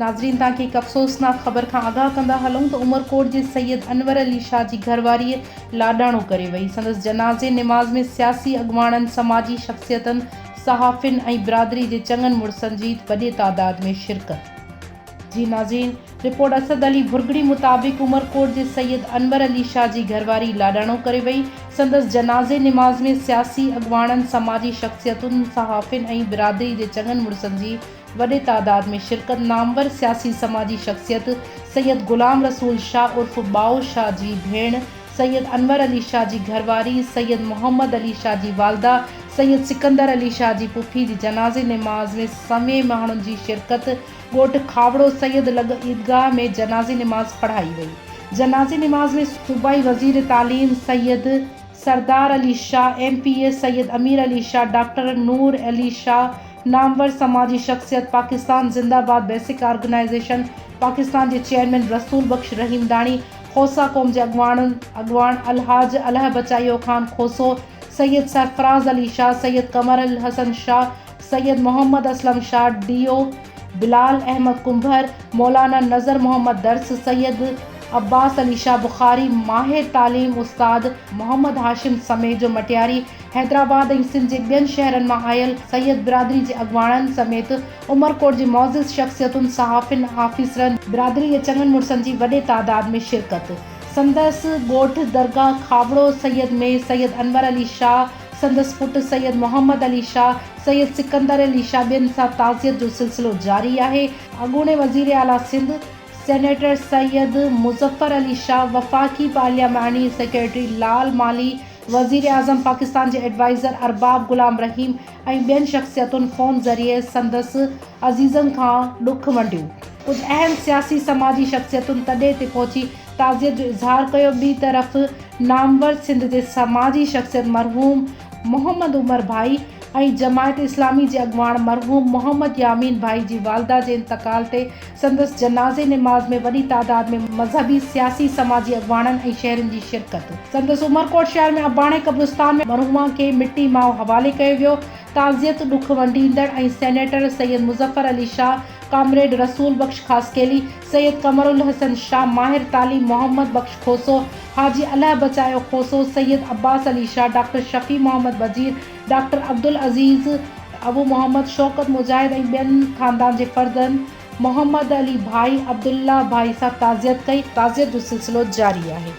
ناظرين توهان کي هڪ افسوسناڪ خبر کان آگاهه ڪندا هلون ته عمرڪوٽ جي سيد انور علي شاهه جي گهرواريء لاڏاڻو ڪري وئي. سندس جنازي نماز ۾ سياسي اڳواڻن، سماجي شخصيتن، صحافين ۽ برادري جي چڱن مڙسن جي وڏي تعداد ۾ شرڪت. جي ناظرين رپورٽ اسد علي ڀرڳڙي مطابق عمرڪوٽ جي سيد انور علي شاهه جي گهرواري لاڏاڻو ڪري وئي. سندس جنازي نماز ۾ سياسي اڳواڻن، سماجي شخصيتن، صحافين ۽ برادري جي چڱن مڙسن جي وڏي تعداد ۾ شرڪت نامور سياسي سماجي شخصيت سيد غلام رسول شاهه عرف ٻائو شاهه جي ڀيڻ سيد انور علي شاهه جي گهرواري سيد محمد علي شاهه جي والده سيد سڪندر علي شاهه جي پڦي جي جنازي نماز ۾ سوين ماڻهن جي شرڪت ڳوٺ کاوڙو سيد لڳ عيدگاهه ۾ جنازي نماز پڙهائي وئي جنازي نماز ۾ صوبائي وزير تعليم Syed Sardar Ali Shah, M P A Syed Amir Ali Shah, doctor Noor Ali Shah, نامور سماجي شخصيت، پاڪستان زنده باد بيسڪ آرگنائيزيشن پاڪستان جي چيئرمين رسول بخش رحيمداڻي، کوسا قوم جي اڳواڻن اڳواڻ الحاج الهه بچايو خان کوسو، سيد سرفراز علي شاهه، سيد قمر الحسن شاهه، سيد محمد اسلم شاهه، ڊي او بلال احمد ڪنڀر، مولانا نظر محمد درس، سيد عباس علي شاهه بخاري، ماهر تعليم استاد محمد هاشم سميجو مٽياري، حيدرآباد ۽ سنڌ جي ٻين شهرن مان آيل سيد برادري جي اڳواڻن سميت عمرڪوٽ جي معزز شخصيتن، صحافين، آفيسرن، برادري جي چڱن مڙسن جي وڏي تعداد ۾ شرڪت سندس ڳوٺ درگاهه کاوڙو سيد ۾ سيد انور علي شاهه، سندس پٽ سيد محمد علي شاهه، سيد سڪندر علي شاهه ٻين سان تعزيت جو سلسلو جاري آهي. اڳوڻي وزير اعليٰ سنڌ سينيٽر سيد مظفر علي شاهه، وفاقي پارلياماني سيڪريٽري لال مالهي، وزيراعظم پاڪستان جي ايڊوائيزر ارباب غلام رحيم ۽ ٻين شخصيتن فون ذريعي سندس عزيزن کان ڏک ونڊيو. ڪجهه اهم سياسي سماجي شخصيتن تڏي تي پهچي تعزيت جو اظهار ڪيو. ٻي طرف نامور سنڌ جي سماجي شخصيت مرحوم محمد عمر ڀائي ۽ جماعت اسلامي جي اڳواڻ مرحوم محمد يامين ڀائي جي والده جي انتقال تي سندس جنازي نماز ۾ وڏي تعداد ۾ مذهبي، سياسي، سماجي اڳواڻن ۽ شهرين جي شرڪت. سندس عمرڪوٽ شهر ۾ اباڻي قبرستان ۾ مرحومه کي مٽي ماء حوالي ڪيو ويو. تعزيت ڏک ونڊيندڙ ۽ سينيٽر سيد مظفر علي شاهه، ڪامريڊ رسول بخش خاصخيلي، سيد قمرالحسن شاهه، ماهر تعليم محمد بخش کوسو، حاجي الهه بچايو کوسو، سيد عباس علي شاهه، ڊاڪٽر شفيع محمد بجير، ڊاڪٽر عبدالعزيز، ابو محمد شوڪت مجاهد ۽ ٻين خاندان جي فردن محمد علي ڀائي، عبدالله ڀائي سان تعزيت ڪئي. تعزيت جو سلسلو جاري آهي.